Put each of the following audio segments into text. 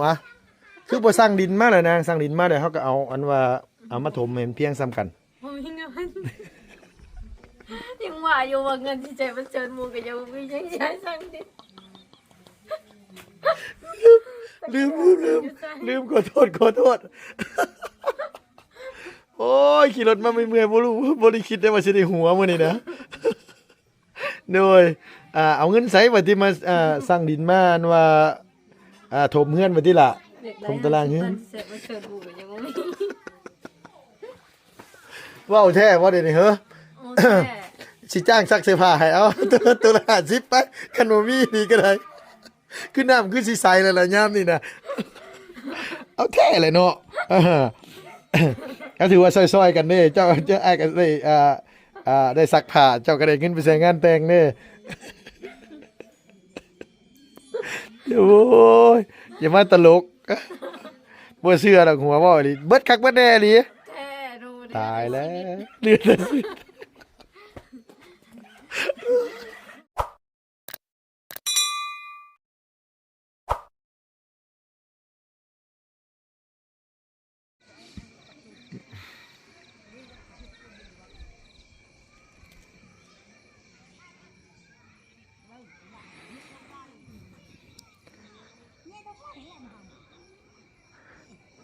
ວະ ຄືບໍ່ສັ່ງດິນມາລະນາງ? ສັ່ງດິນມາແລ້ວ ເຮົາກໍເອົາ ອັນວ່າ ເອົາມາຖົມໃຫ້ມັນພຽງສ່ຳກັນ. ບໍ່ມີເງິນ. ຍັງວ່າຢູ່ວ່າເງິນທີ່ໃຊ້ບັນເຊີນໝູ່ກໍຍັງບໍ່ມີ ຍັງຊິໃຫ້ສັ່ງດິນ. ລືມ ລືມ ລືມ ລືມ ຂໍໂທດ ຂໍໂທດ. ໂອ້ຍ ຂີ່ລົດມາເມື່ອຍໆ ບໍ່ຮູ້ ບໍ່ໄດ້ຄິດໄດ້ວ່າຊິໄດ້ຫົວມື້ນີ້ນະ. ໂດຍ ອ່າ ເອົາເງິນໃສບັດນີ້ມາ ອ່າ ສັ່ງດິນມາ ອັນວ່າ ອ່າ ຖົມເຮືອນບັດນີ້ລະ ຖົມຕາລາງເຮືອນ. ເວົ້າແທ້ບໍ່ດຽວນີ້ເຮີ? ໂອ້ ແທ້. ຊິຈ້າງຊັກເສື້ອຜ້າໃຫ້ ເອົາ ໂຕລະຫ້າສິບໄປ ຄັນບໍ່ມີນີ້ກໍໄດ້. ຄືນ້ຳຄືຊິໃສແລ້ວລະຍາມນີ້ນະ. ເອົາແທ້ແຫຼະເນາະ. ກໍຖືວ່າຊ່ອຍໆກັນເດ້ ເຈົ້າ ເຈົ້າ ອ້າຍກໍໄດ້ ອ່າ ອ່າ ໄດ້ຊັກຜ້າ ເຈົ້າກໍໄດ້ເງິນໄປໃຊ້ງານແຕ່ງເດ້. ໂອ້ຍ ຢ່າມາຕະຫຼົກ. ບໍ່ເຊື່ອດອກ ຫົວເວົ້າອີ່ຫຼີ ເບິດຄັກເບິດແນ່ອີ່ຫຼີ. ແທ້ ຕາຍແລ້ວ ເຫຼືອແຕ່ສິດ.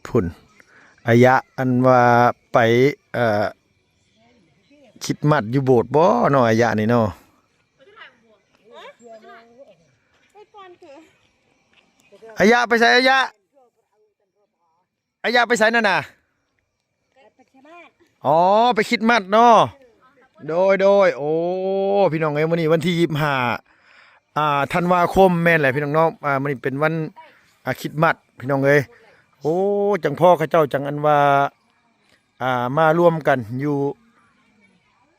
ພຸ້ນ ອາຍະ ອັນວ່າໄປ ເອີ ຄຣິດມາດຢູ່ໂບດບໍ່ເນາະ ອາຍະນີ້ເນາະ? ອາຍະໄປໃສ ອາຍະ? ອາຍະໄປໃສນັ້ນນະ? ອໍ ໄປຄຣິດມາດເນາະ. ໂດຍ ໂດຍ ໂອ້ ພີ່ນ້ອງເອີຍ ມື້ນີ້ວັນທີຊາວຫ້າ ອ່າ ທັນວາຄົມ ແມ່ນແຫຼະພີ່ນ້ອງເນາະ. ອ່າ ມື້ນີ້ເປັນວັນ ອ່າ ຄຣິດມາດ ພີ່ນ້ອງເອີຍ. ໂອ້ ຈັ່ງພໍເຂົາເຈົ້າຈັ່ງ ອັນວ່າ ອ່າ ມາລວມກັນຢູ່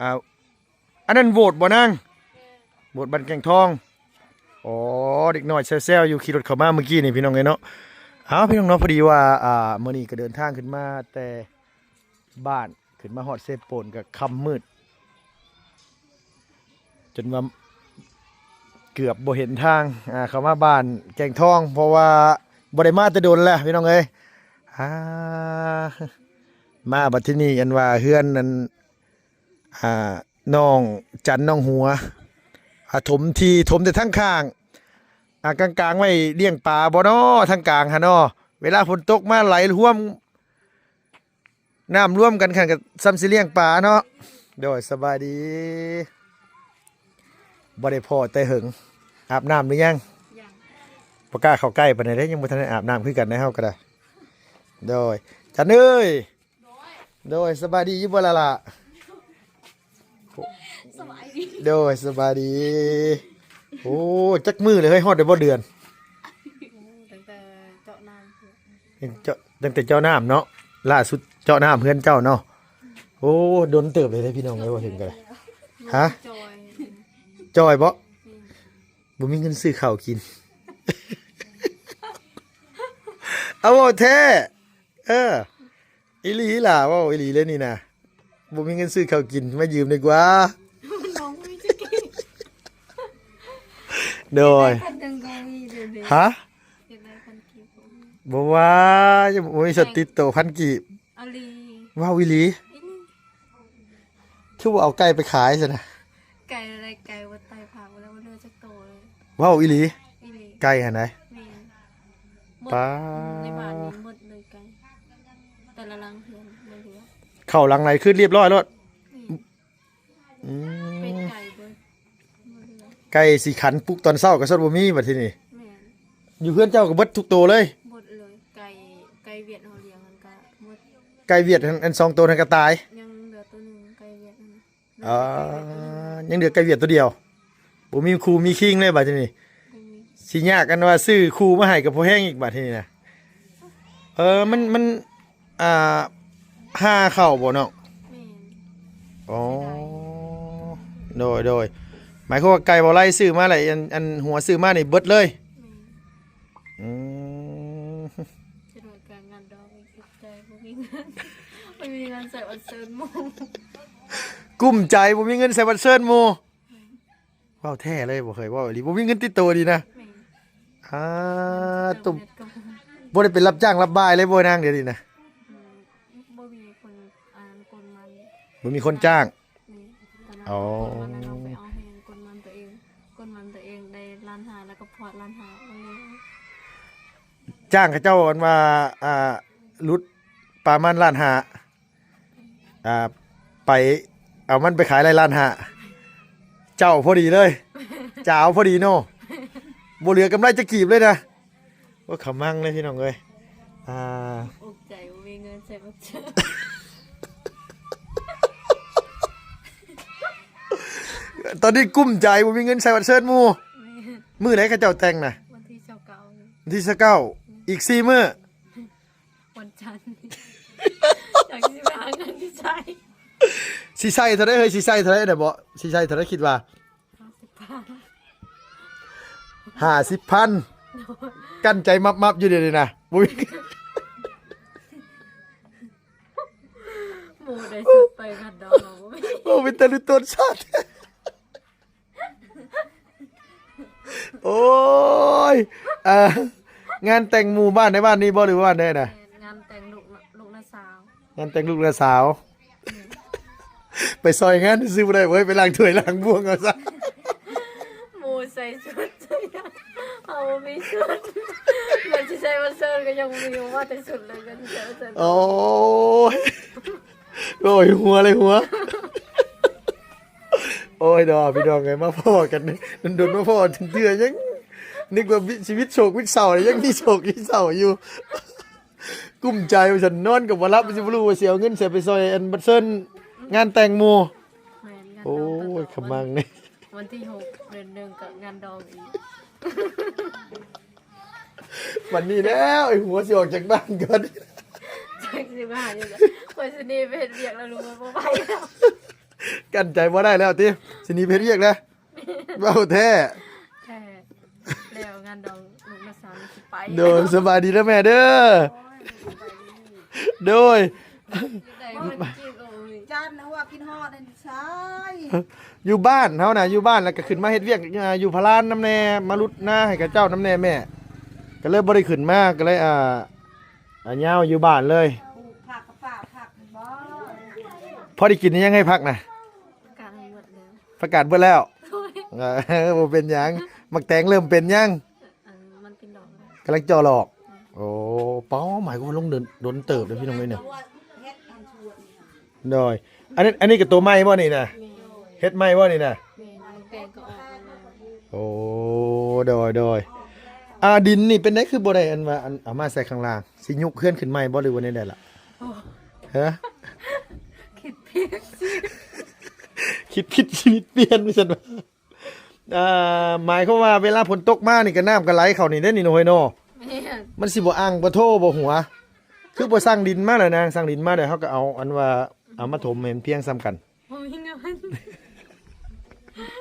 ອ່າ ອັນນັ້ນໂບດບໍ່ນາງ? ໂບດບ້ານແກ້ງທອງ. ອໍ ເດັກນ້ອຍແຊວໆຢູ່ ຂີ່ລົດເຂົ້າມາມື້ກີ້ນີ້ ພີ່ນ້ອງເອີຍເນາະ. ເອົາ ພີ່ນ້ອງເນາະ ພໍດີວ່າ ອ່າ ມື້ນີ້ກໍເດີນທາງຂຶ້ນມາແຕ່ບ້ານ ຂຶ້ນມາຮອດເຊໂປນກໍຄ່ຳມືດ ຈົນວ່າເກືອບບໍ່ເຫັນທາງ ອ່າ ເຂົ້າມາບ້ານແກ້ງທອງ ເພາະວ່າບໍ່ໄດ້ມາແຕ່ດົນແລ້ວ ພີ່ນ້ອງເອີຍ. ອ່າ ມາບັດທີນີ້ ອັນວ່າເຮືອນນັ້ນ ອ່າ ນ້ອງຈັນ ນ້ອງຫົວ ອ່າ ຖົມທີ່ ຖົມແຕ່ທາງຂ້າງ ອ່າ ກາງໆໄວ້ລ້ຽງປາບໍ່ເນາະ ທາງກາງຫັ້ນເນາະ. ເວລາຝົນຕົກມາໄຫຼຮວມ ນ້ຳລວມກັນຫັ້ນກໍສ່ຳຊິລ້ຽງປາເນາະ. ໂດຍ ສະບາຍດີ. ບໍ່ໄດ້ພໍ້ແຕ່ເຫິງ. ອາບນ້ຳຫຼືຍັງ? ຍັງ. ບໍ່ກ້າເຂົ້າໃກ້ປານໃດເດ້ ຍັງບໍ່ທັນໄດ້ອາບນ້ຳຄືກັນໃດ ເຮົາກໍໄດ້. ໂດຍ ຈັນເອີຍ. ໂດຍ ສະບາຍດີຢູ່ບໍ່ລະລະ? ສະບາຍດີ. ໂດຍ ສະບາຍດີ. ໂອ້ ຈັກມື້ແລ້ວເຮີ້ຍ ຮອດໄດ້ບໍ່ເດືອນ? ໂອ້ ຕັ້ງແຕ່ເຈາະນ້ຳ ເຈາະ ຕັ້ງແຕ່ເຈາະນ້ຳເນາະ. ລ່າສຸດເຈາະນ້ຳເຮືອນເຈົ້າເນາະ. ໂອ້ ດົນເຕີບເລີຍເດ້ພີ່ນ້ອງເອີຍ ວ່າເຖິງກໍໄດ້. ຮະ? ຈ່ອຍ. ຈ່ອຍບໍ່? ອືມ. ບໍ່ມີເງິນຊື້ເຂົ້າກິນ. ເອົາ ເວົ້າແທ້. ເອີ ອີ່ຫຼີຫຼ້າ ເວົ້າອີ່ຫຼີເລີຍນີ້ນະ. ບໍ່ມີເງິນຊື້ເຂົ້າກິນ ມາຢືມດີກວ່າ. ນ້ອງບໍ່ມີຈະກິນ. ໂດຍ. ຢາກໄດ້ພັນໜຶ່ງກໍມີເດ. ຮະ? ຢາກໄດ້ພັນກີບກໍມີ. ບໍ່ວ່າ ຍັງບໍ່ມີສະຕິດໂຕພັນກີບ. ອີ່ຫຼີ. ເວົ້າອີ່ຫຼີ? ອີ່ຫຼີ. ຄືບໍ່ເອົາໄກ່ໄປຂາຍຊັ້ນນະ? ໄກ່ອະໄລ? ໄກ່ວັດໃຕ້ພະບໍ່ໄດ້ ບໍ່ເຫຼືອຈັກໂຕເລີຍ. ເວົ້າອີ່ຫຼີ? ອີ່ຫຼີ. ໄກ່ຫັ້ນໃດ? ແມ່ນ. ປາ ໃນບ້ານນີ້ໝົດເລີຍໄກ່ ແຕ່ລະຫຼັງເຮືອນບໍ່ເຫຼືອ. ເຂົ້າຫຼັງໃດຄືລຽບຮ້ອຍໂລດ. ແມ່ນ. ອືມ. ເປັດໄກ່ເບິດ ບໍ່ເຫຼືອ. ໄກ່ຊິຂັນປຸກຕອນເຊົ້າກໍສົດບໍ່ມີບັດທີນີ້. ແມ່ນ. ຢູ່ເຮືອນເຈົ້າກໍເບິດທຸກໂຕເລີຍ? ເບິດເລີຍ. ໄກ່ ໄກ່ຫວຽດເຮົາລ້ຽງຫັ້ນກໍໝົດ. ໄກ່ຫວຽດຫັ້ນ ອັນສອງໂຕນັ້ນກໍຕາຍ? ຍັງເຫຼືອໂຕໜຶ່ງ ໄກ່ຫວຽດຫັ້ນນະ. ອໍ ຍັງເຫຼືອໄກ່ຫວຽດໂຕດຽວ. ບໍ່ມີຄູ່ມີຄິງເລີຍບາດທີນີ້. ບໍ່ມີ. ຊິຍາກອັນວ່າຊື້ຄູ່ມາໃຫ້ກໍພໍແຮງອີກບາດທີນີ້ນະ. ເອີ ມັນ ມັນ ອ່າ ຫາເຂົ້າບໍ່ນ້ອງ? ແມ່ນ. ອໍ ເສຍດາຍ. ໂດຍ ໂດຍ. ໝາຍຄວາມວ່າໄກ່ເວົ້າໄລ່ຊື້ມາແລ້ວ ອັນ ອັນຫົວຊື້ມານີ້ເບິດເລີຍ? ແມ່ນ. ອືມ. ຈະໂດຍການງານດອງ ໃຈບໍ່ມີເງິນ ບໍ່ມີເງິນໃສ່ບັດເຊີນໝູ່. ກຸ້ມໃຈບໍ່ມີເງິນໃສ່ບັດເຊີນໝູ່. ແມ່ນ. ເວົ້າແທ້ເລີຍ ບໍ່ເຄີຍເວົ້າອີ່ຫຼີ ບໍ່ມີເງິນຕິດໂຕດີນະ. ແມ່ນ. ອ່າ ເຕີມ ເຕີມເນັດກໍບໍ່ມີ. ບໍ່ໄດ້ໄປຮັບຈ້າງຮັບບາຍເລີຍບໍ່ນາງ ດຽວນີ້ນະ? ອືມ ບໍ່ມີຄົນ ອັນນັ້ນ ຄົນມັນ ບໍ່ມີຄົນຈ້າງ. ນີ້ ຕອນນັ້ນ ອໍ ຄົນມັນ ເຮົາໄປເອົາແຮງຄົນມັນ ຕົວເອງ ຄົນມັນ ຕົວເອງໄດ້ລ້ານຫ້າ ແລ້ວກໍພອດລ້ານຫ້າ ເອົາເລີຍ. ຈ້າງເຂົາເຈົ້າ ອັນວ່າ ອ່າ ຫຼຸດປະມານລ້ານຫ້າ ອ່າ ໄປເອົາມັນໄປຂາຍໄດ້ລ້ານຫ້າ ເຈົ້າພໍດີເລີຍ ຈ້າວພໍດີເນາະ ບໍ່ເຫຼືອກຳໄລຈັກກີບເລີຍນະ. ໂອ້ ຂະມັງເດ້ພີ່ນ້ອງເອີຍ ອ່າ ອຸກໃຈບໍ່ມີເງິນໃສ່ບັດເຊີນ ຕອນນີ້ກຸ້ມໃຈບໍ່ມີເງິນໃສ່ບັດເຊີນໝູ່. ແມ່ນ ມື້ໃດເຂົາເຈົ້າແຕ່ງນະ? ວັນທີຊາວເກົ້າ ວັນທີຊາວເກົ້າ ອືມ ອີກສີ່ມື້ ວັນຈັນ ຈັກຊິໄປຫາເງິນທີ່ໃສ່ ຊິໃສ່ເທົ່າໃດເຮີ້ຍ ຊິໃສ່ເທົ່າໃດນະ ບໍ່ ຊິໃສ່ເທົ່າໃດຄິດວ່າ? ຫ້າສິບພັນ ຫ້າສິບພັນ ໂດຍ ກັ້ນໃຈມັບໆຢູ່ດຽວນີ້ນະ ບໍ່ມີ ໝູ່ໄດ້ສຸດໄປງານດອງ ບໍ່ມີ ໂອ້ ເປັນຕາລຸຕົນຊາດ ໂອ້ຍ ອ່າ ງານແຕ່ງໝູ່ບ້ານໃດ ບ້ານນີ້ບໍ່ ຫຼືວ່າບ້ານໃດນະ? ແມ່ນ ງານແຕ່ງລູກ ລູກນ້າສາວ ງານແຕ່ງລູກນ້າສາວ ແມ່ນ ໄປຊ່ອຍງານຊື່ບໍ່ໄດ້ເວີຍ ໄປລ້າງຖ້ວຍລ້າງບ່ວງເອົາຊະ ໝູ່ໃສ່ຊຸດ ເຮົາບໍ່ມີຊຸດ ເງິນຊິໃສ່ວັນເຊີນກໍຍັງບໍ່ມີ ບໍ່ວ່າແຕ່ຊຸດເລີຍ ເງິນຊິໃສ່ວັນເຊີນ ໂອ້ຍ ໂອ້ຍ ຫົວເລີຍຫົວ. ໂອ້ຍເນາະ ພີ່ນ້ອງເອີຍ ມາພໍ້ກັນ ດົນໆ ມາພໍ້ເທື່ອ ຍັງນຶກວ່າ ວິ ຊີວິດໂສກວິດເສົ້າ ຍັງມີໂສກມີເສົ້າຢູ່ ກຸ້ມໃຈວ່າຊັ້ນ ນອນກໍບໍ່ຫຼັບ ຊິບໍ່ຮູ້ວ່າຊິເອົາເງິນໃສໄປຊ່ອຍອັນບັດເຊີນງານແຕ່ງໝູ່. ແມ່ນ ງານດອງ ໂອ້ຍ ຂະມັງນີ້ ວັນທີຫົກ ເດືອນໜຶ່ງກໍງານດອງອີກ. ບັດນີ້ແລ້ວ ໄອ້ຫົວຊິອອກຈາກບ້ານກ່ອນ ຈັກຊິວ່າຢູ່ໃສ ຂ້ອຍຊິໜີໄປເຮັດວຽກແລ້ວ ລູກ ບໍ່ໄປແລ້ວ ກັ້ນໃຈບໍ່ໄດ້ແລ້ວຕິ ຊິໜີໄປເຮັດວຽກແລ້ວ ເວົ້າແທ້ ແທ້ ແລ້ວງານດອງລູກນ້າສາວຊິໄປ ໂດຍ ສະບາຍດີເດີແມ່ເດີ ໂດຍ ຈານນະວ່າກິນຮອດນັ້ນ ໃຊ່ ຢູ່ບ້ານເຮົານະ ຢູ່ບ້ານ ແລ້ວກໍຂຶ້ນມາເຮັດວຽກ ອ່າ ຢູ່ພະລານນຳແດ່ ມາຫຼຸດນາໃຫ້ເຂົາເຈົ້ານຳແດ່ແມ່ ກໍເລີຍບໍ່ໄດ້ຂຶ້ນມາ ກໍເລີຍ ອ່າ ອ່າ ຍາວຢູ່ບ້ານເລີຍ. ປູກຜັກກໍປາກຜັກແມ່ນບໍ່? ພໍໄດ້ກິນຫຍັງໃຫ້ຜັກນະ? ປະກາດໃຫ້ໝົດແລ້ວ ປະກາດເບິດແລ້ວ. ໂດຍ ເອີ ບໍ່ເປັນຫຍັງ ໝາກແຕງເລີ່ມເປັນຫຍັງ? ອັນມັນເປັນດອກແລ້ວ ກຳລັງເຈາະດອກ. ອືມ ໂອ້ ເປົ້າໝາຍກໍວ່າລົງເດີນດົນເຕີບເດ້ພີ່ນ້ອງເອີຍນີ້. ໂດຍ ອັນນີ້ ອັນນີ້ກໍຕົວໃໝ່ບໍ່ນີ້ນະ? ແມ່ນ ເຮັດໃໝ່ບໍ່ນີ້ນະ? ແມ່ນ ແປງກໍອອກມາແລ້ວ. ໂອ້ ໂດຍ ໂດຍ ອ່າ ດິນນີ້ເປັນໃດຄືບໍ່ໄດ້ອັນວ່າ ອັນ ເອົາມາໃສ່ຂ້າງລ່າງ ຊິຍຸກເຮືອນຂຶ້ນໃໝ່ບໍ່ ຫຼືວ່າແນວໃດລະ? ໂອ້ ຮະ? ຄິດຜິດ ຄິດຜິດຊີວິດປ່ຽນວ່າຊັ້ນວ່າ. ອ່າ ໝາຍຄວາມວ່າເວລາຝົນຕົກມານີ້ກໍນ້ຳກໍໄຫຼເຂົ້ານີ້ເດ້ນີ້ເນາະ ຫ້ວຍເນາະ. ແມ່ນ ມັນຊິບໍ່ອັ່ງບໍ່ໂທບໍ່ຫົວ ຄືບໍ່ສັ່ງດິນມາລະນາງ ສັ່ງດິນມາແລ້ວເຮົາກໍເອົາອັນວ່າເອົາມາຖົມໃຫ້ມັນພຽງສ່ຳກັນ. ບໍ່ມີເງິນ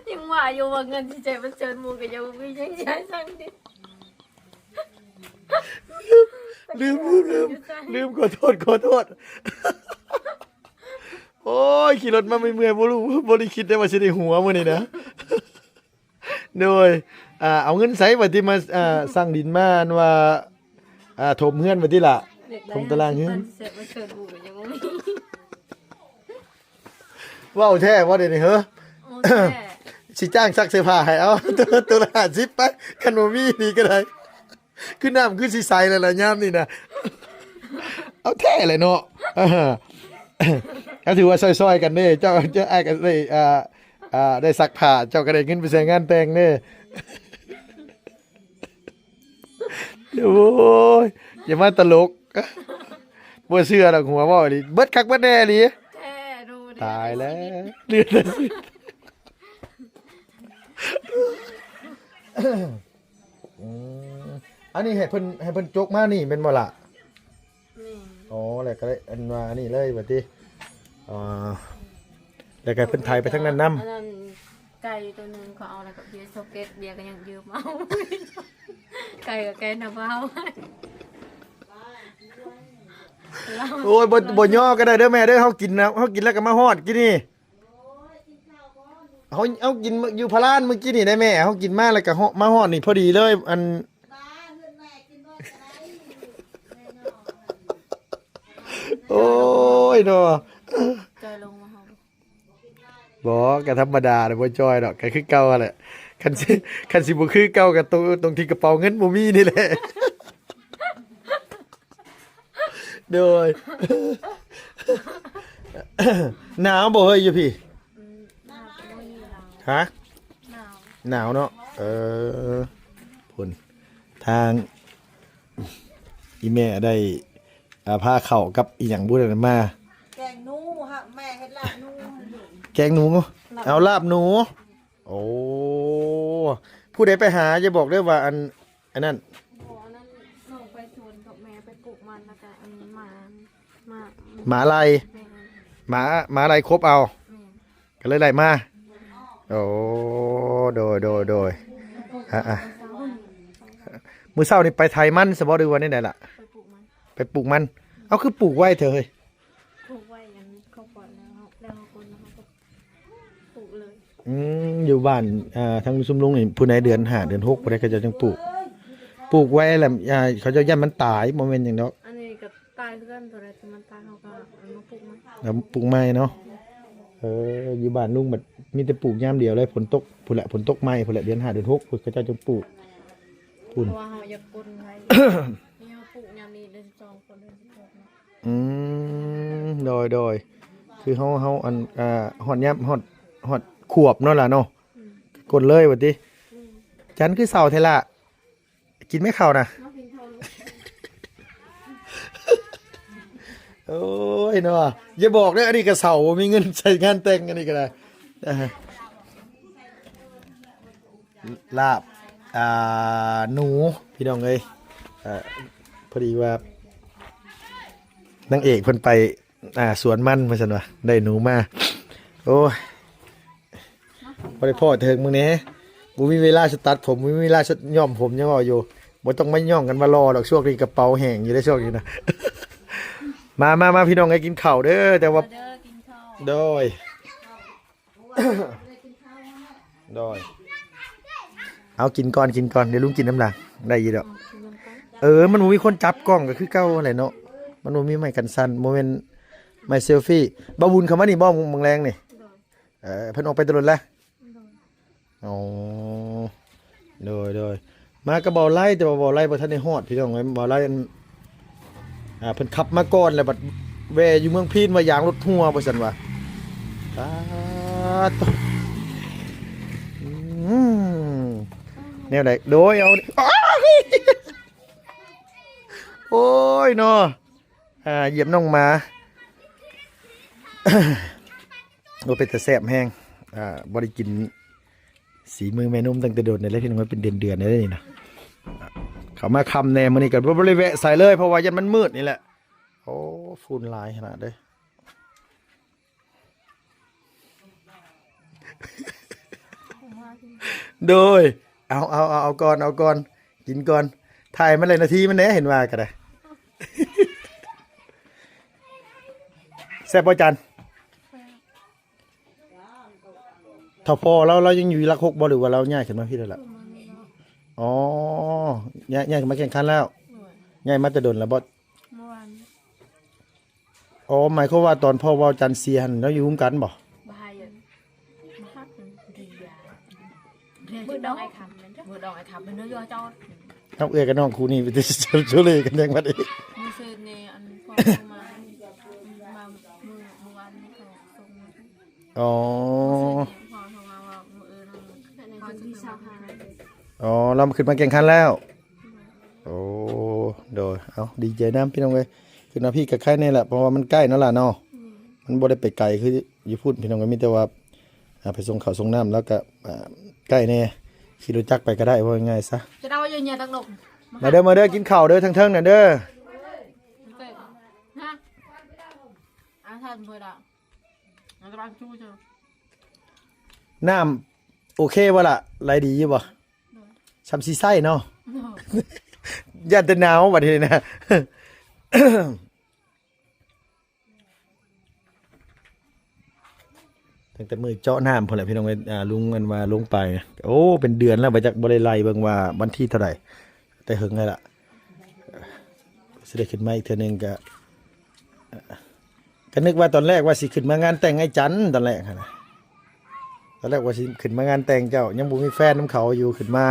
ຍັງວ່າຢູ່ວ່າເງິນຊິໃຊ້ບັດເຊີນໝູ່ກໍຍັງບໍ່ມີ ຍັງຊິໃຫ້ສັ່ງດິນ. ລືມ ລືມ ລືມ ລືມ ຂໍໂທດ ຂໍໂທດ. ໂອ້ຍ ຂີ່ລົດມາເມື່ອຍໆ ບໍ່ຮູ້ ບໍ່ໄດ້ຄິດໄດ້ວ່າຊິໄດ້ຫົວມື້ນີ້ນະ. ໂດຍ ອ່າ ເອົາເງິນໃສບັດນີ້ມາ ອ່າ ສັ່ງດິນມາ ອັນວ່າ ອ່າ ຖົມເຮືອນບັດນີ້ລະ ຖົມຕາລາງເຮືອນ. ເວົ້າແທ້ບໍ່ດຽວນີ້ເຮີ? ໂອ້ ແທ້ ຊິຈ້າງຊັກເສື້ອຜ້າໃຫ້ ເອົາ ໂຕລະຫ້າສິບໄປ ຄັນບໍ່ມີນີ້ກໍໄດ້. ຄືນ້ຳຄືຊິໃສແລ້ວລະຍາມນີ້ນະ. ເອົາແທ້ແຫຼະເນາະ ກໍຖືວ່າຊ່ອຍໆກັນເດ້ ເຈົ້າ ເຈົ້າ ອ້າຍກໍໄດ້ ອ່າ ອ່າ ໄດ້ຊັກຜ້າ ເຈົ້າກໍໄດ້ເງິນໄປໃຊ້ງານແຕ່ງເດ້. ໂອ້ຍ ຢ່າມາຕະຫຼົກ ບໍ່ເຊື່ອດອກ ຫົວເວົ້າອີ່ຫຼີ ເບິດຄັກເບິດແນ່ອີ່ຫຼີ. ແທ້ ຕາຍແລ້ວ ເຫຼືອແຕ່ສິດ. ອືມ ອັນນີ້ໃຫ້ເພິ່ນ ໃຫ້ເພິ່ນຈົກມານີ້ແມ່ນບໍ່ລະ? ແມ່ນ ອໍ ແລ້ວກໍໄດ້ອັນວ່າອັນນີ້ເລີຍວ່າຕິ. ອໍ ແລ້ວກໍເພິ່ນໄຖໄປທາງນັ້ນນຳ. ອັນນັ້ນໄກ່ຕົວໜຶ່ງເຂົາເອົາ ແລ້ວກໍເບຍຊອກເກັດ ເບຍກໍຍັງຢືມເອົາ ໄກ່ກໍໄກ່ນຳເຮົາ. ໂອ້ຍ ບໍ່ ບໍ່ຍໍກໍໄດ້ເດີແມ່ເດີ ເຮົາກິນນະ ເຮົາກິນແລ້ວກໍມາຮອດກີ້ນີ້. ເຮົາ ເຮົາກິນຢູ່ພະລານມື້ກີ້ນີ້ໄດ໋ແມ່ ເຮົາກິນມາແລ້ວກໍເຮົາມາຮອດນີ້ພໍດີເລີຍ. ອັນ ມາເຮືອນແມ່ກິນບໍ່ໄດ້ ໂອ້ຍເນາະ ຈ່ອຍລົງມາເຮົາ ບໍ່ ກໍທຳມະດາແຫຼະ ບໍ່ຈ່ອຍດອກ ກໍຄືເກົ່າຫັ້ນແຫຼະ ຄັນຊິ ຄັນຊິບໍ່ຄືເກົ່າກໍຕົງ ຕົງທີ່ກະເປົາເງິນບໍ່ມີນີ້ແຫຼະ ໂດຍ ໜາວບໍ່ເຮີ້ຍຢູ່ພີ້? ອືມ ຮະ? ໜາວ ໜາວເນາະ ເອີ ພຸ້ນ ທາງອີ່ແມ່ໄດ້ ອ່າ ພາເຂົ້າກັບອີ່ຫຍັງບຸນັ້ນມາ ແກງໜູ ແມ່ເຮັດລາບໜູ ແກງໜູ ເອົາລາບໜູ ໂອ້ ຜູ້ໃດໄປຫາຢ່າບອກເດີວ່າອັນ ອັນນັ້ນ ບໍ່ ອັນນັ້ນນ້ອງໄປສວນກັບແມ່ ໄປປູກມັນ ແລ້ວກໍອັນໝາ ໝາ ໝາໄລ່ ແມ່ນ ໝາ ໝາໄລ່ຄົບເອົາ ແມ່ນ ກໍເລີຍໄລ່ມາ ໂອ້ ໂດຍ ໂດຍ ໂດຍ ອ່າ ອ່າ ມື້ເຊົ້ານີ້ໄປໄຖມັນຊະບໍ່ ຫຼືວ່າແນວໃດລະ? ໄປປູກມັນ ໄປປູກມັນ ເອົາ ຄືປູກໄວເທື່ອເຮີ້ຍ? ປູກໄວ ອັນເຂົາປອດແລ້ວ ແລ້ວຄົນເຮົາກໍປູກເລີຍ ອືມ ຢູ່ບ້ານ ອ່າ ທາງຊຸມລຸງນີ້ ຜູ້ໃດເດືອນຫ້າເດືອນຫົກ ຜູ້ໃດເຂົາເຈົ້າຈຶ່ງປູກ ປູກໄວແລ້ວ ອ່າ ເຂົາເຈົ້າຢ້ານມັນຕາຍ ບໍ່ແມ່ນຫຍັງດອກ ອັນນີ້ກໍຕາຍຄືກັນ ຕົວໃດທີ່ມັນຕາຍ ເຮົາກໍເອົາມາປູກໃໝ່ ເອົາປູກໃໝ່ເນາະ ເອີ ຢູ່ບ້ານລຸງບັດມີແຕ່ປູກຍາມດຽວເລີຍ ຝົນຕົກພຸ້ນແຫຼະ ຝົນຕົກໃໝ່ພຸ້ນແຫຼະ ເດືອນຫ້າເດືອນຫົກພຸ້ນ ເຂົາເຈົ້າຈຶ່ງປູກ ພຸ້ນ ເພາະວ່າເຮົາຢາກກົນໄວ ນີ້ເຮົາປູກຍາມນີ້ເດືອນສິບສອງ ຄົນເດືອນສິບຫົກເນາະ ອືມ ໂດຍ ໂດຍ ຄືເຮົາ ເຮົາ ອັນ ອ່າ ຮອດຍາມ ຮອດ ຮອດຂວບເນາະຫຼາເນາະ ອືມ ກົນເລີຍວ່າຕິ ອືມ ຈັນຄືເຊົາແທ້ລະ ກິນແມ່ເຂົ້ານະ ມາກິນເຂົ້າລູກ ໂອ້ຍເນາະ ຢ່າບອກເດີ ອັນນີ້ກໍເຊົາ ບໍ່ມີເງິນໃຊ້ງານແຕ່ງ ອັນນີ້ກໍໄດ້ ອ່າ ລາບ ອ່າ ໜູ ພີ່ນ້ອງເອີຍ ເອີ ພໍດີວ່ານາງເອກເພິ່ນໄປ ອ່າ ສວນມັນວ່າຊັ້ນວ່າ ໄດ້ໜູມາ ໂອ້ຍ ບໍ່ໄດ້ພໍ້ເຖິງມື້ນີ້ ບໍ່ມີເວລາຊິຕັດຜົມ ບໍ່ມີເວລາຊິຍ້ອມຜົມ ຍັງເວົ້າຢູ່ ບໍ່ຕ້ອງມາຍ້ອງກັນວ່າຫຼໍ່ດອກ ຊ່ວງນີ້ກະເປົາແຫ້ງຢູ່ເດ້ ຊ່ວງນີ້ນະ ມາ ມາ ມາ ພີ່ນ້ອງເອີຍ ກິນເຂົ້າເດີ ແຕ່ວ່າ ມາເດີ ກິນເຂົ້າ ໂດຍ ໂດຍ ເອົາ ກິນກ່ອນ ກິນກ່ອນ ດຽວລຸງກິນນຳຫຼັງ ໄດ້ຢູ່ດອກ ເອີ ມັນບໍ່ມີຄົນຈັບກ້ອງກໍຄືເກົ່າຫັ້ນແຫຼະເນາະ ມັນບໍ່ມີໄມ້ກັນສັ່ນ ບໍ່ແມ່ນໄມ້ເຊລຟີ ບ່າວບຸນເຂົ້າມານີ້ບໍ່ ມື້ແລງນີ້ ໂດຍ ເອີ ເພິ່ນອອກໄປແຕ່ດົນແລ້ວ ໂດຍ ອໍ ໂດຍ ໂດຍ ມາກັບບ່າວໄລ ແຕ່ວ່າບ່າວໄລບໍ່ທັນໄດ້ຮອດ ພີ່ນ້ອງເອີຍ ບ່າວໄລ ອັນ ອ່າ ເພິ່ນຂັບມາກ່ອນ ແລ້ວບັດແວ່ຢູ່ເມືອງພີນວ່າຢາງລົດຮົ່ວວ່າຊັ້ນວ່າ ປາດໂທ້ ອືມ ແນວໃດ ໂດຍ ເອົາ ໂອ້ຍ ໂອ້ຍເນາະ ອ່າ ຢຽບນ້ອງໝາ ໂອ້ ເປັນຕາແຊບແຮງ ອ່າ ບໍ່ໄດ້ກິນສີມືແມ່ນົມຕັ້ງແຕ່ດົນແລ້ວ ພີ່ນ້ອງເອີຍ ເປັນເດືອນໆແລ້ວນີ້ນະ ເຂົ້າມາຄ່ຳແດ່ ມື້ນີ້ກໍບໍ່ ບໍ່ໄດ້ແວະໃສເລີຍ ເພາະວ່າຢ້ານມັນມືດນີ້ແຫຼະ ໂອ້ ຝຸ່ນຫຼາຍຂະໜາດເດ້ ໂດຍ ເອົາ ເອົາ ເອົາ ເອົາກ່ອນ ເອົາກ່ອນ ກິນກ່ອນ ຖ່າຍມັນແຫຼະ ນາທີມັນແດ່ ເຫັນວ່າກໍໄດ້ ແຊບບໍ່ຈັນ? ຖ້າພໍ່ລາວ ລາວຍັງຢູ່ຫຼັກຫົກບໍ່ ຫຼືວ່າລາວຍ້າຍຂຶ້ນມາພີ້ແລ້ວລະ? ອໍ ຍ້າຍ ຍ້າຍຂຶ້ນມາແຂ່ງຂັນແລ້ວ? ໂດຍ ຍ້າຍມາແຕ່ດົນແລ້ວບໍ່? ເມື່ອວານນີ້. ອໍ ໝາຍຄວາມວ່າຕອນພໍ່ເວົ້າຈັນເສຍຫັ້ນ ລາວຢູ່ຮ່ວມກັນບໍ່? ບໍ່ໃຫ້ ບໍ່ຮັກ ມື້ດອງອ້າຍຄຳ ມື້ດອງອ້າຍຄຳ ເປັນເລື່ອງເຈົ້າ ເອົາເອື້ອຍກັບນ້ອງຄູ່ນີ້ໄປເຈົ້າເລ່ກັນແດງບັດນີ້ ມື້ຊືນນີ້ ອັນພໍ່ໂທມາ ມາ ມື້ ມື້ວານນີ້ເຂົາສົ່ງມາ ອໍ ພໍ່ໂທມາວ່າມື້ອື່ນເຮົາ ວັນທີຊາວຫ້າ ອໍ ລາວຂຶ້ນມາແຂ່ງຂັນແລ້ວ ໂອ້ ໂດຍ ເອົ້າ ດີໃຈນຳພີ່ນ້ອງເອີຍ ຂຶ້ນມາພີ້ກໍໄຄແດ່ລະ ເພາະວ່າມັນໃກ້ເນາະຫຼາເນາະ ອືມ ມັນບໍ່ໄດ້ໄປໄກຄືຢູ່ພຸ້ນ ພີ່ນ້ອງເອີຍ ມີແຕ່ວ່າ ອ່າ ໄປສົ່ງເຂົ້າສົ່ງນ້ຳ ແລ້ວກໍ ອ່າ ໃກ້ແດ່ ຂີ່ລົດຈັກໄປກໍໄດ້ ເວົ້າງ່າຍໆຊະ ຈະເອົາຢູ່ເຍຕະລົກ ມາເດີ ມາເດີ ກິນເຂົ້າເດີ ເທິງໆນັ້ນເດີ ນ້ຳໂອເຄບໍ່ລະ? ໄຫຼດີຢູ່ບໍ່? ໂດຍ ຊ່ຳຊິໃຊ້ເນາະ ໂດຍ ຢ້ານແຕ່ໜາວບັດນີ້ນະ ຕັ້ງແຕ່ມື້ເຈາະນ້ຳພຸ້ນແຫຼະ ພີ່ນ້ອງເອີຍ ອ່າ ລຸງອັນວ່າລົງໄປ ໂອ້ ເປັນເດືອນແລ້ວ ບໍ່ຈັກ ບໍ່ໄດ້ໄລ່ເບິ່ງວ່າວັນທີເທົ່າໃດ ແຕ່ເຫິງແລ້ວລະ ຊິໄດ້ຂຶ້ນມາອີກເທື່ອໜຶ່ງກະ ກໍນຶກວ່າຕອນແລກວ່າຊິຂຶ້ນມາງານແຕ່ງອ້າຍຈັນ ຕອນແລກຫັ້ນນະ ຕອນແລກວ່າຊິຂຶ້ນມາງານແຕ່ງເຈົ້າ ຍັງບໍ່ມີແຟນນຳເຂົາຢູ່ ຂຶ້ນມາ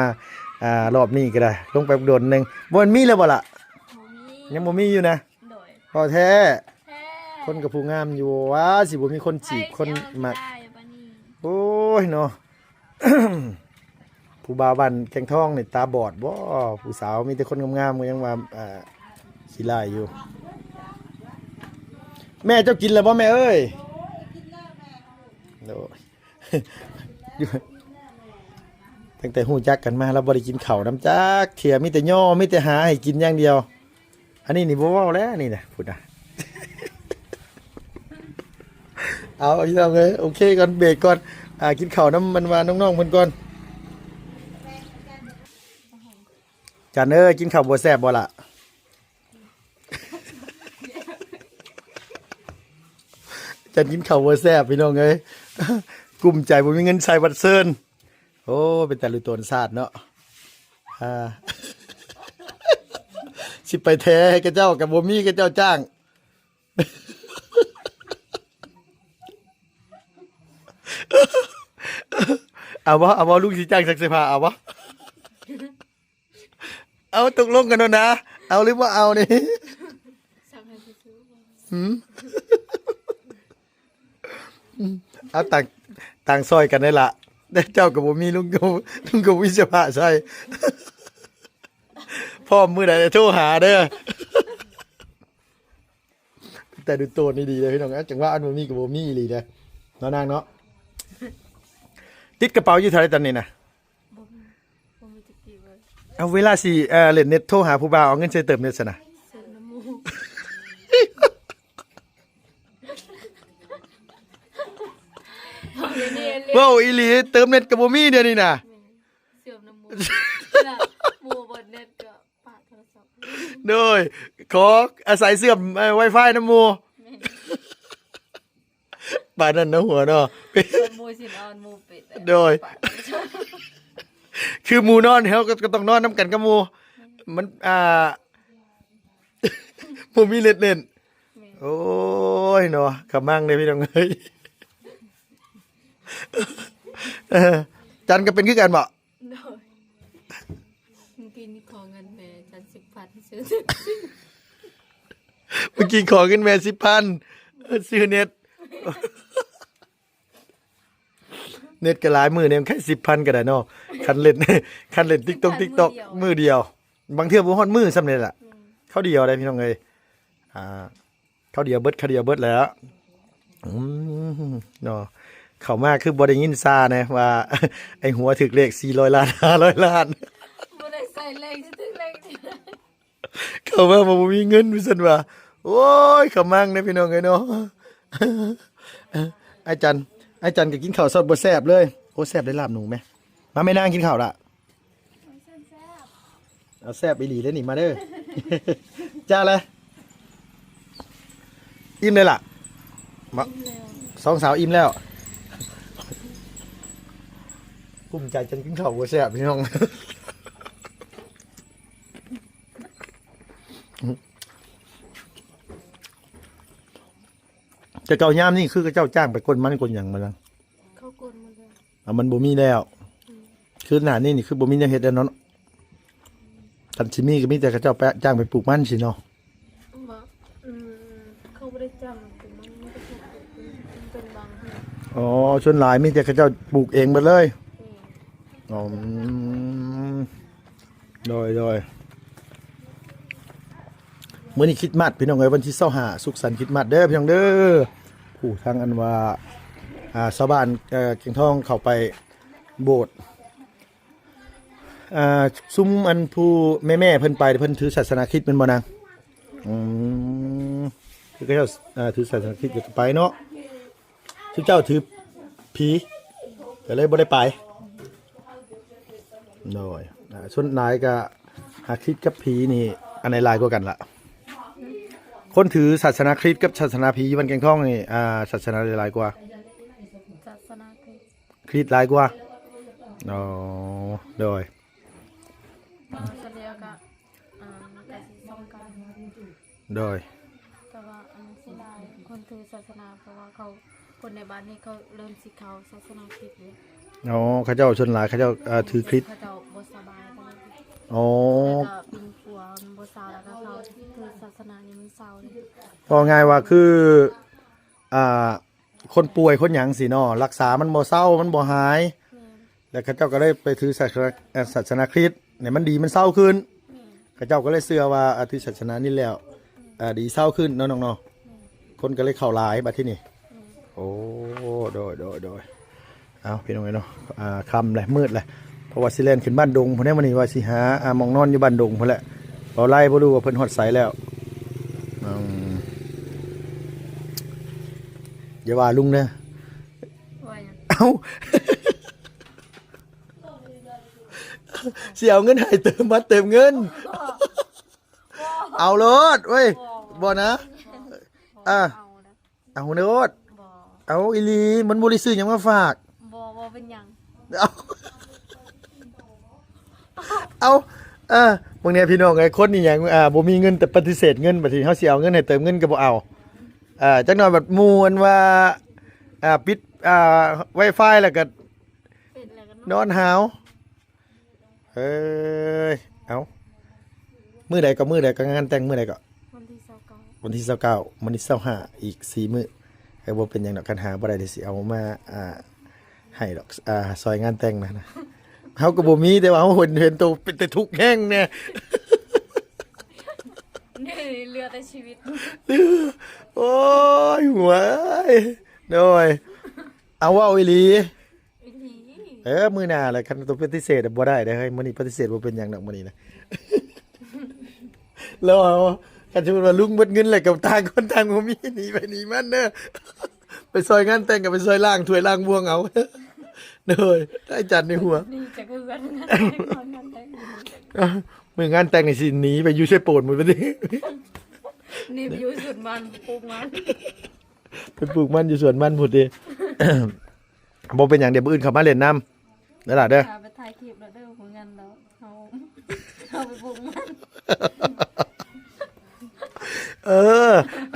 ອ່າ ລອບນີ້ກໍໄດ້ ລົງໄປໂດນໜຶ່ງ ບໍ່ແມ່ນມີແລ້ວບໍ່ລະ? ບໍ່ມີ ຍັງບໍ່ມີຢູ່ນະ? ໂດຍ ບໍ່ແທ້ ແທ້ ຄົນກໍຜູ້ງາມຢູ່ ວ່າຊິບໍ່ມີຄົນຈີບ ໃຜ ຄົນມັກ ຊິເອົາໄດ້ປານນີ້ ໂອ້ຍເນາະ. ຜູ້ບ່າວບ້ານແກ່ງທອງນີ້ຕາບອດບໍ່? ຜູ້ສາວມີແຕ່ຄົນງາມໆ ກໍຍັງວ່າ ອ່າ ຂີ້ລ້າຍຢູ່. ແມ່ເຈົ້າກິນແລ້ວບໍ່ແມ່ເອີຍ? ໂອ້ຍ ຕັ້ງແຕ່ຮູ້ຈັກກັນມາ ລາວບໍ່ໄດ້ກິນເຂົ້ານຳຈັກເທື່ອ ມີແຕ່ຍໍ ມີແຕ່ຫາໃຫ້ກິນຢ່າງດຽວ. ອັນນີ້ນີ້ບໍ່ເວົ້າແລ້ວນີ້ນະ ພຸ້ນນະ. ເອົາ ພີ່ນ້ອງເອີຍ ໂອເຄກ່ອນ ເບຣກກ່ອນ ອ່າ ກິນເຂົ້ານຳ ມັນວ່ານ້ອງໆເພິ່ນກ່ອນ. ຈັນເອີຍ ກິນເຂົ້າບໍ່ແຊບບໍ່ລະ? ຈັນກິນເຂົ້າບໍ່ແຊບ ພີ່ນ້ອງເອີຍ ກຸ້ມໃຈ ບໍ່ມີເງິນໃສ່ບັດເຊີນ. ໂອ້ ເປັນຕາລຸຕົນຊາດເນາະ ອ່າ ຊິໄປແທ້ໃຫ້ເຂົາເຈົ້າກໍບໍ່ມີເຂົາເຈົ້າຈ້າງ. ເອົາບໍ່? ເອົາບໍ່? ລຸງຊິຈ້າງຊັກເສື້ອຜ້າ ເອົາບໍ່? ເອົາ ຕົກລົງກັນໂດນນະ ເອົາຫຼືບໍ່ເອົານີ້? ຫືມ? ເອົາ ຕ່າງ ຕ່າງຊ່ອຍກັນໄດ້ລະ ແຕ່ເຈົ້າກໍບໍ່ມີ ລຸງກໍ ລຸງກໍບໍ່ມີເສື້ອຜ້າໃສ່. ພ້ອມມື້ໃດໂທຫາເດີ. ແຕ່ດູໂຕນນີ້ດີເດີພີ່ນ້ອງ ເອີ ຈັງຫວະອັນບໍ່ມີກໍບໍ່ມີອີ່ຫຼີເດີ ເນາະນາງເນາະ. ຕິດກະເປົາຢູ່ເທົ່າໃດຕອນນີ້ນະ? ບໍ່ມີ ບໍ່ມີຈັກກີບເລີຍ. ເອົາ ເວລາຊິ ເອີ ຫຼິ້ນເນັດ ໂທຫາຜູ້ບ່າວ ເອົາເງິນໃສ່ເຕີມເນັດຊັ້ນນະ? ເສີມນ້ຳໝູ່ ເວົ້າອີ່ຫຼີ ເຕີມເນັດກໍບໍ່ມີດຽວນີ້ນະ. ແມ່ນ ເສີມນ້ຳໝູ່ ເວລາໝູ່ເບິດເນັດກໍ ປະໂທລະສັບ ໂດຍ ຂໍອາໄສເຊື່ອມ ເອີ ໄວຟາຍນຳໝູ່ ແມ່ນ ປານນັ້ນເນາະຫົວເນາະ ໝູ່ຊິນອນ ໝູ່ເປັດ ໂດຍ ປະໂທລະສັບ ຄືໝູ່ນອນ ເຮົາກໍ ກໍຕ້ອງນອນນຳກັນກັບໝູ່ ແມ່ນ ມັນ ອ່າ ບໍ່ມີເນັດເຫຼັ້ນ ແມ່ນ ໂອ້ຍເນາະ ຂະມັງເດ້ພີ່ນ້ອງເອີຍ ຈັນກໍເປັນຄືກັນບໍ? ໂດຍ ມື້ກີ້ນີ້ຂໍເງິນແມ່ຈັນສິບພັນ ຊື້ ມື້ກີ້ຂໍເງິນແມ່ສິບພັນ ຊື້ເນັດ ເນັດກໍຫຼາຍມື້ນີ້ ມັນແຄ່ສິບພັນກໍໄດ້ເນາະ ຄັນເຫຼັ້ນ ຄັນເຫຼັ້ນຕິກຕັອກ ຕິກຕັອກ ມື້ດຽວ ບາງເທື່ອບໍ່ຮອດມື້ຊ້ຳນີ້ແຫຼະ ອືມ ເຂົ້າດຽວໄດ້ພີ່ນ້ອງເອີຍ ອ່າ ເຂົ້າດຽວເບິດ ເຂົ້າດຽວເບິດແລ້ວ ອືມ ເນາະ ເຂົ້າມາຄືບໍ່ໄດ້ຍິນຊາແນະວ່າ ໄອ້ຫົວຖືກເລກສີ່ຮ້ອຍລ້ານ ຫ້າຮ້ອຍລ້ານ ບໍ່ໄດ້ໃສ່ເລກ ຊິຖືກເລກ ເຂົ້າມາບໍ່ມີເງິນວ່າຊັ້ນວ່າ ໂອ້ຍ ຂະມັງເດ້ພີ່ນ້ອງເອີຍເນາະ ອ້າຍຈັນ ອ້າຍຈັນກໍກິນເຂົ້າສອດບໍ່ແຊບເລີຍ ໂອ້ ແຊບໄດ້ລາບໜູແມ ມາແມ່ນາງກິນເຂົ້າລະ. ເອົາແຊບອີ່ຫຼີເດ້ນີ້ ມາເດີ ຈ້າເລີຍ ອີ່ມເລີຍລະ ມາ ອີ່ມແລ້ວ ສອງສາວອີ່ມແລ້ວ ກຸ້ມໃຈຈົນກິນເຂົ້າບໍ່ແຊບພີ່ນ້ອງ ແຕ່ເກົ່າຍາມນີ້ຄືເຂົາເຈົ້າຈ້າງໄປກົ້ນມັນກົ້ນຫຍັງມານະ ເຂົາກົ້ນໝົດແລ້ວ ອ່າ ມັນບໍ່ມີແລ້ວ ອືມ ຄືໜ້ານີ້ນີ້ຄືບໍ່ມີແນວເຮັດແລ້ວເນາະ ຄັນຊິມີກໍມີແຕ່ເຂົາເຈົ້າໄປຈ້າງໄປປູກມັນຊີ້ເນາະ ບໍ່ ອືມ ເຂົາບໍ່ໄດ້ຈ້າງປູກມັນ ມັນກໍປູກເປັນບາງເທື່ອ ອໍ ສ່ວນຫຼາຍມີແຕ່ເຂົາເຈົ້າປູກເອງເບິດເລີຍ ແມ່ນ ອໍ ອືມ ໂດຍ ໂດຍ ມື້ນີ້ຄຣິດມາດພີ່ນ້ອງເອີຍ ວັນທີຊາວຫ້າ ສຸກສັນຄຣິດມາດເດີພີ່ນ້ອງເດີ ຜູ້ທາງອັນວ່າ ອ່າ ຊາວບ້ານ ເອີ ແກ່ງທອງເຂົ້າໄປໂບດ ອ່າ ຊຸມອັນຜູ້ແມ່ໆເພິ່ນໄປ ເພິ່ນຖືສາສະໜາຄຣິດແມ່ນບໍ່ນາງ? ອືມ ຄືເຂົາເຈົ້າ ອ່າ ຖືສາສະໜາຄຣິດກໍໄປເນາະ ຊຸມເຈົ້າຖືຜີ ກໍເລີຍບໍ່ໄດ້ໄປ ໂດຍ ອ່າ ສ່ວນຫຼາຍກໍຫາຄຣິດກັບຜີນີ້ ອັນໃດຫຼາຍກວ່າກັນລະ? ຄົນຖືສາສະໜາຄຣິດກັບສາສະໜາຜີຢູ່ບ້ານແກ່ງທອງນີ້ ອ່າ ສາສະໜາໃດຫຼາຍກວ່າ? ສາສະໜາຄຣິດ ຄຣິດຫຼາຍກວ່າ ອໍ ໂດຍ ສະເລ່ຍກະ ອ່າ ກະຊິສ່ຳກັນ ໂດຍ ແຕ່ວ່າອັນສິນ ຖືສາສະໜາ ເພາະວ່າເຂົາ ຄົນໃນບ້ານນີ້ເຂົາເລີ່ມຊິເຂົ້າສາສະໜາຄຣິດແລ້ວ. ອໍ ເຂົາເຈົ້າສ່ວນຫຼາຍເຂົາເຈົ້າ ເອີ ຖືຄຣິດ. ເຂົາເຈົ້າບໍ່ສະບາຍ ອໍ ແລ້ວກໍປິ່ນປົວມັນບໍ່ເຊົາ ແລ້ວກໍເຂົາຖືສາສະໜານີ້ມັນເຊົາເລີຍ. ເວົ້າງ່າຍວ່າຄື ອ່າ ຄົນປ່ວຍຄົນຫຍັງຊີ້ເນາະ ລັກສາມັນບໍ່ເຊົາ ມັນບໍ່ຫາຍ. ແມ່ນ. ແລ້ວເຂົາເຈົ້າກໍເລີຍໄປຖືສາສະໜາ ເອີ ສາສະໜາຄຣິດໃຫ້ມັນດີມັນເຊົາຂຶ້ນ. ແມ່ນ. ເຂົາເຈົ້າກໍເລີຍເຊື່ອວ່າ ອາ ຖືສາສະໜານີ້ແລ້ວ ອາ ດີເຊົາຂຶ້ນເນາະນ້ອງເນາະ. ແມ່ນ. ຄົນກໍເລີຍເຂົ້າຫຼາຍບັດທີນີ້. ແມ່ນ. ໂອ້ ໂດຍ ໂດຍ ໂດຍ. ເອົາ ພີ່ນ້ອງເອີຍເນາະ ອ່າ ຄ່ຳແລ້ວ ມືດແລ້ວ ເພາະວ່າຊິແລ່ນຂຶ້ນບ້ານດົງພຸ້ນແຫຼະ ມື້ນີ້ວ່າຊິຫາ ອ່າ ໝ່ອງນອນຢູ່ບ້ານດົງພຸ້ນແຫຼະ. ເວົ້າໄລ່ບໍ່ຮູ້ວ່າເພິ່ນຮອດໃສແລ້ວ. ອືມ ຢ່າວ່າລຸງເດີ. ວ່າຫຍັງ? ເອົ້າ ຊິເອົາເງິນໃຫ້ເຕີມບັດເຕີມເງິນ. ບໍ່ ເອົາໂລດເວີຍ. ບໍ່ ບໍ່ນະ. ບໍ່ ອ່າ ເອົານະ. ເອົາໂລດ. ບໍ່ ເອົາອີ່ຫຼີ ມັນບໍ່ໄດ້ຊື້ຫຍັງມາຝາກ. ບໍ່ ບໍ່ເປັນຫຍັງ. ເອົາ ເອົາ ເອີ ບາງແນວພີ່ນ້ອງເອີຍ ຄົນອີ່ຫຍັງ ອ່າ ບໍ່ມີເງິນແຕ່ປະຕິເສດເງິນ ບັດທີເຮົາຊິເອົາເງິນໃຫ້ເຕີມເງິນກໍບໍ່ເອົາ. ເອີ ຈັກໜ່ອຍບັດໝູ່ອັນວ່າ ອ່າ ປິດ ອ່າ Wi-Fi ແລ້ວກໍ ເປັນແລ້ວກໍນອນ ນອນຫາວ. ເອີຍ ເອົ້າ ມື້ໃດກໍ ມື້ໃດກໍ ງານແຕ່ງມື້ໃດກໍ? ວັນທີຊາວເກົ້າ ວັນທີຊາວເກົ້າ ວັນທີຊາວຫ້າ ອີກສີ່ມື້. ເອີ ບໍ່ເປັນຫຍັງດອກ ຄັນຫາບໍ່ໄດ້ ດຽວຊິເອົາມາ ອ່າ ໃຫ້ດອກ ອ່າ ຊ່ອຍງານແຕ່ງນະ. ເຮົາກໍບໍ່ມີ ແຕ່ວ່າເຮົາເຫັນ ເຫັນໂຕເປັນແຕ່ທຸກແຮງແດ່. ນີ້ເຫຼືອແຕ່ຊີວິດ. ໂອ້ຍ ຫົວເອີຍ ໂດຍ ເອົາ ເວົ້າອີ່ຫຼີ. ອີ່ຫຼີ. ເອີ ມື້ໜ້າລະ ຄັນໂຕປະຕິເສດບໍ່ໄດ້ເດ້ເຮີ້ຍ. ມື້ນີ້ປະຕິເສດບໍ່ເປັນຫຍັງດອກ ມື້ນີ້ນະ. ແລ້ວເອົາ ຄັນສົມມຸດວ່າລຸງໝົດເງິນແລ້ວ ກໍຕ່າງຄົນຕ່າງບໍ່ມີ ໜີໃຜໜີມັນເດີ. ໄປຊ່ອຍງານແຕ່ງ ກໍໄປຊ່ອຍລ້າງຖ້ວຍລ້າງບ່ວງເອົາ. ໂດຍ ໄດ້ຈັນໃນຫົວ ໜີຈາກເຮືອນ. ມື້ງານແຕ່ງນີ້ຊິໜີໄປຢູ່ເຊໂປນໝົດເລີຍ. ໜີໄປຢູ່ສວນມັນ ປູກມັນ ໄປປູກມັນຢູ່ສວນມັນພຸ້ນຕິ. ບໍ່ເປັນຫຍັງ ດຽວມື້ອື່ນເຂົ້າມາເລ່ນນຳເດີຫຼ້າເດີ. ໄປຖ່າຍຄລິບແລ້ວເດີ ບໍ່ງານດອກ ເຮົາ ເຮົາໄປປູກມັນ. ເອີ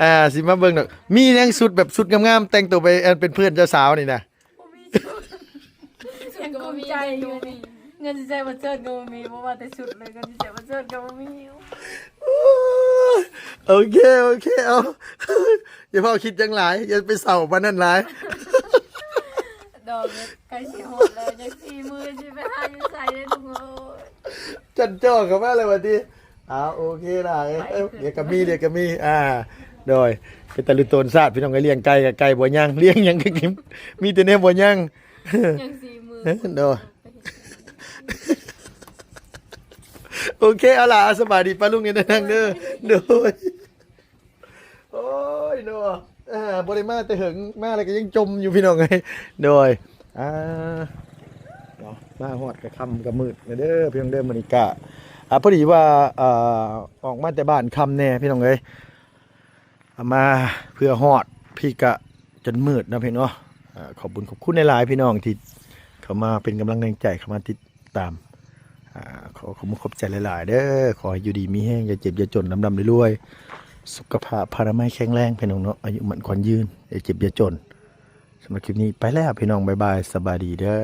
ອ່າ ຊິມາເບິ່ງດອກ ມີຍັງຊຸດແບບຊຸດງາມໆ ແຕ່ງໂຕໄປ ອັນ ເປັນເພື່ອນເຈົ້າສາວນີ້ນະ? ບໍ່ມີຊຸດ ຍັງກຸມໃຈຢູ່ນີ້. ເງິນຊິໃຊ້ບັດເຊີດກໍບໍ່ມີ ບໍ່ວ່າແຕ່ຊຸດເລີຍ ເງິນຊິໃຊ້ບັດເຊີດກໍບໍ່ມີ. ໂອເຄ ໂອເຄ ເອົາ ຢ່າເວົ້າຄິດຫຍັງຫຼາຍ ຢ່າໄປເສົ້າປານນັ້ນຫຼາຍ. ດອກໃກ້ຊິຮອດແລ້ວ ຍັງສີ່ໝື່ນຊິໄປຫາຢູ່ໃສເດ້ທຸກຄົນ. ຈັນຈ່ອເຂົ້າມາແລ້ວວ່າຕິ. ອ້າວ ໂອເຄຫຼາຍ ດຽວກໍມີ ດຽວກໍມີ. ອ່າ ໂດຍ ເປັນຕາລຸໂຕນຊາດ ພີ່ນ້ອງເອີຍ ລ້ຽງໄກ່ກໍໄກ່ບໍ່ຍັງ ລ້ຽງຫຍັງກໍກິນ ມີແຕ່ແນວບໍ່ຍັງ. ຍັງສີ່ໝື່ນ ໂດຍ. ໂອເຄ ເອົາລະ ສະບາຍດີປ້າລຸງເດີນາງເດີ. ໂດຍ ໂອ້ຍເນາະ ອ່າ ບໍ່ໄດ້ມາແຕ່ເຫິງ ມາແລ້ວກໍຍັງຈົ່ມຢູ່ ພີ່ນ້ອງເອີຍ. ໂດຍ ອ່າ ເນາະ ມາຮອດກໍຄ່ຳກໍມືດແລ້ວເດີ ພີ່ນ້ອງເດີ. ມື້ນີ້ກະ ອ່າ ພໍດີວ່າ ອ່າ ອອກມາແຕ່ບ້ານຄ່ຳແດ່ ພີ່ນ້ອງເອີຍ. ເອົາມາເພື່ອຮອດພີ້ກະຈົນມືດເນາະພີ່ເນາະ. ອ່າ ຂອບບຸນຂອບຄຸນຫຼາຍໆ ພີ່ນ້ອງທີ່ເຂົ້າມາເປັນກຳລັງແຮງໃຈ ເຂົ້າມາຕິດຕາມ. ອ່າ ຂໍຂອບຄຸນຂອບໃຈຫຼາຍໆເດີ. ຂໍໃຫ້ຢູ່ດີມີແຮງ ຢ່າເຈັບຢ່າຈົນ ລ່ຳໆລວຍໆ ສຸຂະພາບພະລາໄມແຂງແຮງ ພີ່ນ້ອງເນາະ. ອາຍຸໝັ້ນຂວັນຍືນ ຢ່າເຈັບຢ່າຈົນ. ສຳລັບຄລິບນີ້ໄປແລ້ວ ພີ່ນ້ອງ ບາຍບາຍ ສະບາຍດີເດີ.